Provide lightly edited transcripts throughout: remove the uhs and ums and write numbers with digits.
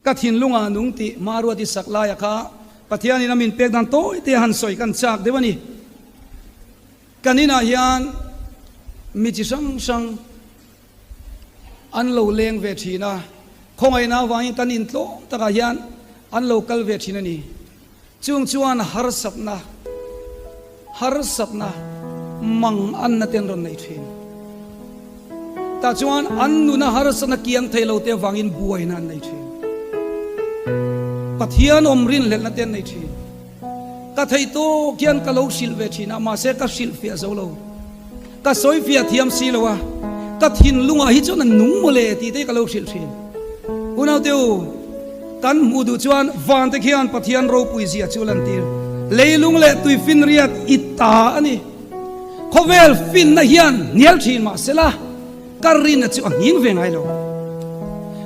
Ka thinlungah nung tih Maruati sak laia kha Pathianin a min pek dan tawi te han sawi kan chak deuh a ni. Kan inah hian mi chi hrang hrang an lo leng ve thin a, khawngaihna avangin kan intlawm takah hian an lo kal ve thin a ni. Chung chuan harsatna, harsatna mang anna te an rawn nei thin. Tah chuan an nuna harsatna kiang thei lo te avangin buaina an nei thin. Pathian awm rinhlelhna te an nei thin. Ka theih tawk hian ka lo hrilh ve thin a, mahse ka hrilhfiah zo lo. Ka sawifiah thiam si lo a, ka thinlungah hi chuan a nung mawle tih te hi ka lo hrilh thin. Unaute u, kan hmuh duh chuan vante khian Pathian ropui zia chu lantir. Leilung leh tuifinriat i ta a ni. Khawvel finna hian hnial thin mah sela, ka rinna chu a nghing ve ngai lo.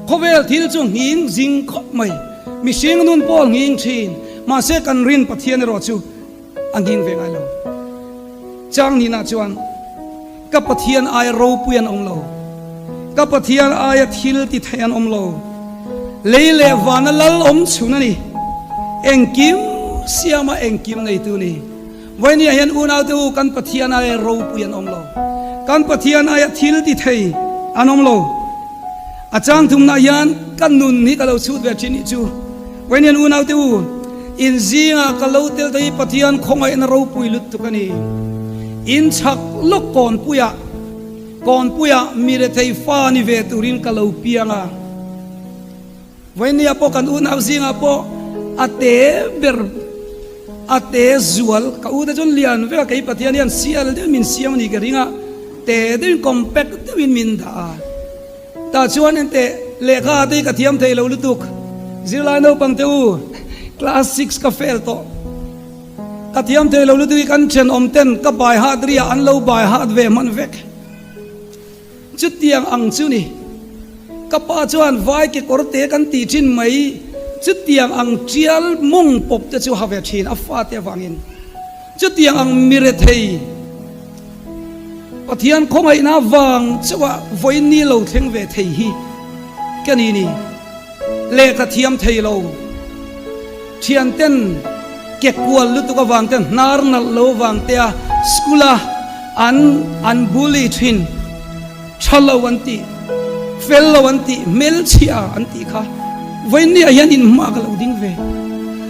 Khawvel thil chu nghing zing khawp mai. Mihring nun pawh a nghing thin, mahse kan rin Pathian erawh chu A nghing ve ngai lo. Chang nihna chuan ka Pathian aia ropui an awm lo. Ka Pathian aia thil ti thei an awm lo. Lei leh vana lal awm chhun a ni. Engkim siama engkim neitu ni. Vawinia hian unaute u kan Pathian aia ropui an awm lo. Kan Pathian aia thil ti thei an awm lo. A chang thumna hian ka nun hi ka lo chhut ve thin nih chu. Vawinia unaute u In zingah ka lo tel te hi Pathian khawngaihna ropui lutuk a ni. In chhak lawk kawnpuiah, kawnpuiah mi rethei fa ni ve turin ka lo piang a. Vawinia pawh kan unau zingah pawh a te ber, a te zual, ka u te chuan lian vek a, kei Pathian hian sial deuhin min siam a ni ka ring a, te deuhin compact deuhin min dah a. Tah chuan enteh lehkha te hi ka thiam thei lo lutuk. Zirlai naupang te u, class six ka fail tawh. Ka thiam thei lo lutuk hi kan thenawm ten ka bai hat ri ah an lo bai hat ve hman vek. Chutiang ang chu ni. Ka pa chuan vai kekawr te kan tih thin mai. Chutiang ang tial mawng pawp te chu ha ve thin a fate avangin. Chutiang ang mi rethei Pathian khawngaihna vang chauha vawiin lo thleng ve thei hi ka ni ni. Lehkha thiam thei lo, thianten ke kual lutuk avang te, hnar nalh lo avang te a school a an an bully thin, tha lo an tih, fel lo an tih, hmelchhia an tih kha vawiin ni ah hian inhma ka lo ding ve.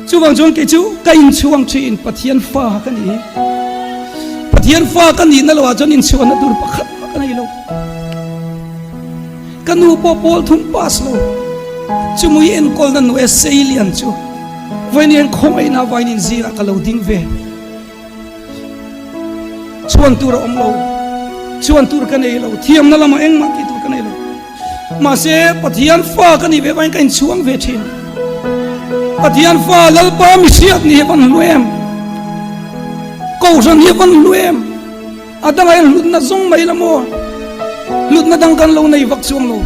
Chuvang chuan kei chu ka inchhuang thin Pathian fa ka ni. Pathian fa ka nihna loah chuan inchhuanna tur pakhat mah ka nei lo. Ka nu pawh pawl thum pass lo. Chumui enkawlna nu e Seilian chu vawiin hian khawngaihna vawiin inzirah ka lo ding ve. Chhuan tur a awm lo. Chhuan tur ka nei lo. Thiamna lamah engmah tih tur ka nei lo. Mahse Pathian fa ka nih ve vangin ka inchhuang ve thin. Pathian fa Lalpa mi hriat ni hi van hlu em? Kohhran hi van hlu em? A dangah hian hlutna zawng mai la maw? Hlutna dang kan lo nei vak chuang lo.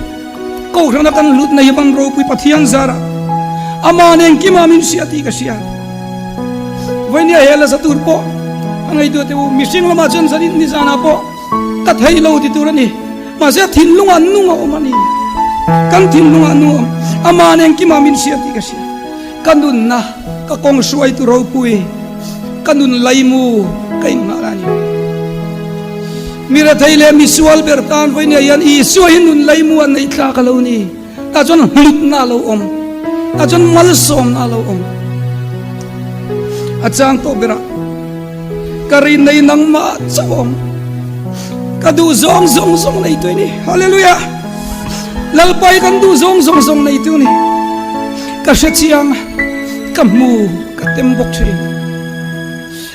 Kohhrana kan hlutna hi van ropui Pathian zarah Ama nen kima min hria tih ka hria. Vawinia he la za tur pawh a ngaihtuah teh u. Mihring lamah chuan zanin nizanah pawh ka thei lo ti tur a ni. Mahse thinlungah nung a awm a ni. Kan thinlungah nung a awm. Ama nen kima min hria tih ka hria. Ka nunna ka kawng hruaitu ropui, ka nun laimu ka inngah a ni. Mi rethei leh mi sual ber tan vawinia hian Isua hi nun laimu a neih thlak a lo ni. Tah chuan hlutna a lo awm. Tah chuan malsawmna a lo awm. A chang tawh berah ka rin nei nangmah chauh a awm. Ka duh zawng zawng zawng neitu i ni. Hallelujah! Lalpa hi kan duh zawng zawng zawng neitu ni. Ka hre chiang, ka hmu, ka tem bawk thin.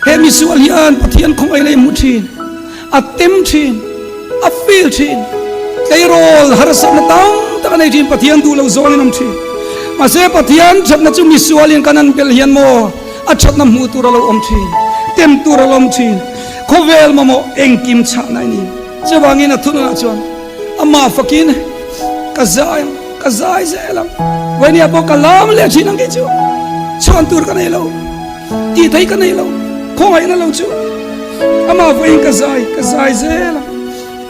He misual hian Pathian khawngaih leh hmu thin, a tem thin, a feel thin. Tleirawl harsatna tam tak a nei thin, Pathian duh lo zawngin awm thin. Mahse Pathian thatna chu misualin kan an belh hian maw a thatna hmuh tur a lo awm thin, tem tur a lo awm thin. Khawvel mamawh engkim chhahna a ni. Chuvangin a thununah chuan amah fakin ka zai ang, ka zai zel ang. Vainia pawh ka lam leh thin ang kei chu. Chhuan tur ka nei lo, tih theih ka nei lo, khawngaihna lo chu. Amah vawiin ka zai, ka zai zel ang.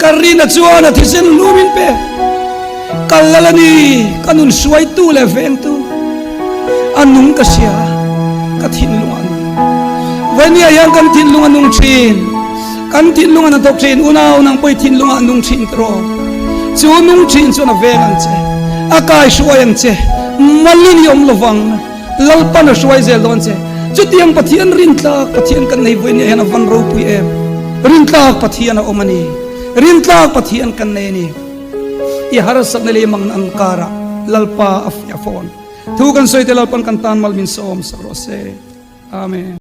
Ka rina chuan a thisen lum in pe. Ka lal a ni, ka nun hruaitu leh vengtu. A nung ka hria, ka thinlung ah a nung. Vawimia hian kan thinlung a nung thin. Kan thinlung a hnathawk thin. Unau nang pawh i thinlung ah a nung thin tiraw? Chu nung thin chuan a veng ang che, a kai hruai ang che, malin i awm lovang. Lalpan a hruai zel dawn che. Chutiang Pathian rintlak Pathian kan nei vawinia hian a van ropui em. Rintlak Pathian a awm a ni. Rintlak Pathian kan nei a ni. I harsatna leh i mangna ang karah Lalpa a fiah fawn. Thu kan sawi te Lalpan kan tan mal min sawm sak rawh se. Amen.